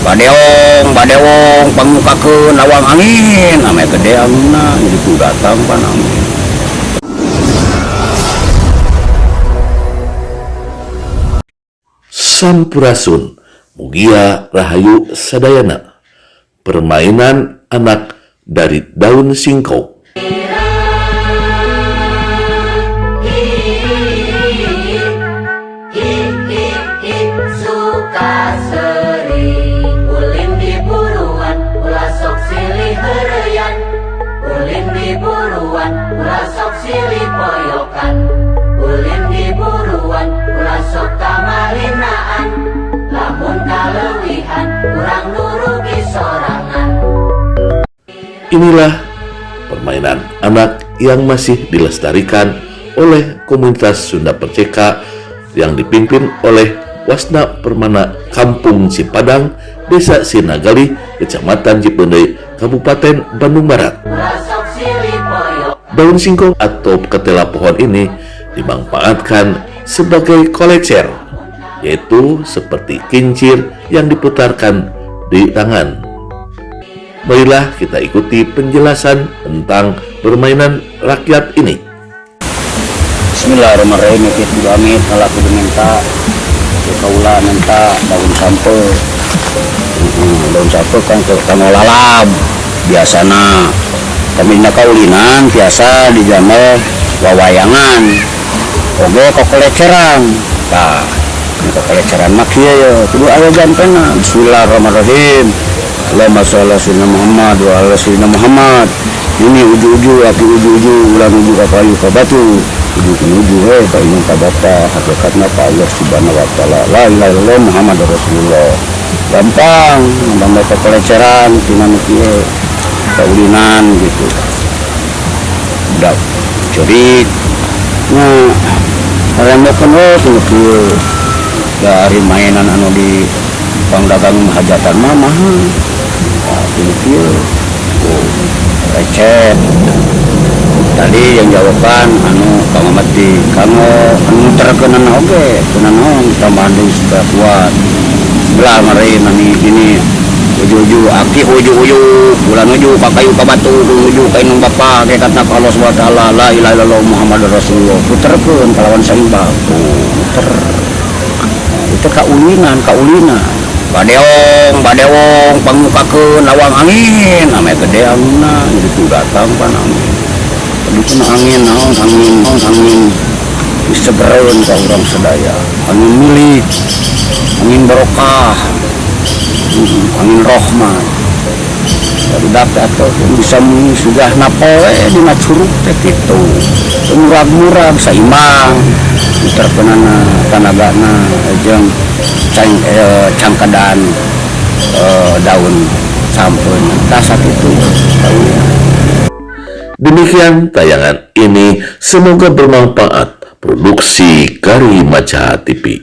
Badeong, badeong, pangmukakeun lawang angin, ame gede anginna jadi kudu datang pan angin. Sampurasun, Mugia Rahayu Sadayana. Permainan anak dari daun singkong. Inilah permainan anak yang masih dilestarikan oleh komunitas Sunda Perceka yang dipimpin oleh Wasna Permana Kampung Cipadang, Desa Sirnagalih, Kecamatan Cipeundeuy, Kabupaten Bandung Barat. Daun singkong atau ketela pohon ini dimanfaatkan sebagai kolecer, yaitu seperti kincir yang diputarkan di tangan. Marilah kita ikuti penjelasan tentang permainan rakyat ini. Bismillahirrahmanirrahim. Kita amit kalau aku minta kaula minta daun sampe. Daun sampe kan kanggo lalab biasana. Kami dina kaulinan biasa dijamel wawayangan. Oge kokoleceran. Tah, kokoleceran mah kieu ya, kudu aya jampena. Bismillahirrahmanirrahim. Allahumma sholli ala sayyidina Muhammad wa ala sayyidina Muhammad. Ini uju-uju aki uju-uju ulang uju ka kayu ka batu. Uju uju he ka indung ka bapa hakikatna ka Allah Subhanahu wa taala. La ilaha illallah Muhammad Rasulullah. Gampang nambah kokoleceran tina nu kieu kaulinan gitu. Budak cerik. Nah, rembokeun we tuh kieu. Dari mainan anu di pangdagang hajatan mah mahal. Nah, kieu. Oh, recet. Tadi yang jawaban anu pamamati kanggo anu muterkeunana oge, kunaon tambahan deui supaya kuat. Belah mari nani ini uju-uju aki uju-uju bulan uju ka kayu ka batu uju ka indung bapa hakikatna ka Allah Subhanahu wa taala la ilaha illallah Muhammadur Rasulullah. Puterkeun kalawan saimbang. Tuh, muter. Nah, itu kaulinan, kaulinan. Badeong, badeong, pangmukakeun lawang angin, ame gede anginna jadi kudu datang pan angin. Itu angin naon angin, naon angin disegereun ka urang sadaya. Angin milik, angin barokah, angin rahmat. Barudak teh atuh bisa sudah napoe dina curug teh kitu. Murag-murag saimbang muterkeunana tanagana jeung cangkedan daun sampeun. Tah sakitu. Demikian tayangan ini, semoga bermanfaat. Produksi Karimaca TV.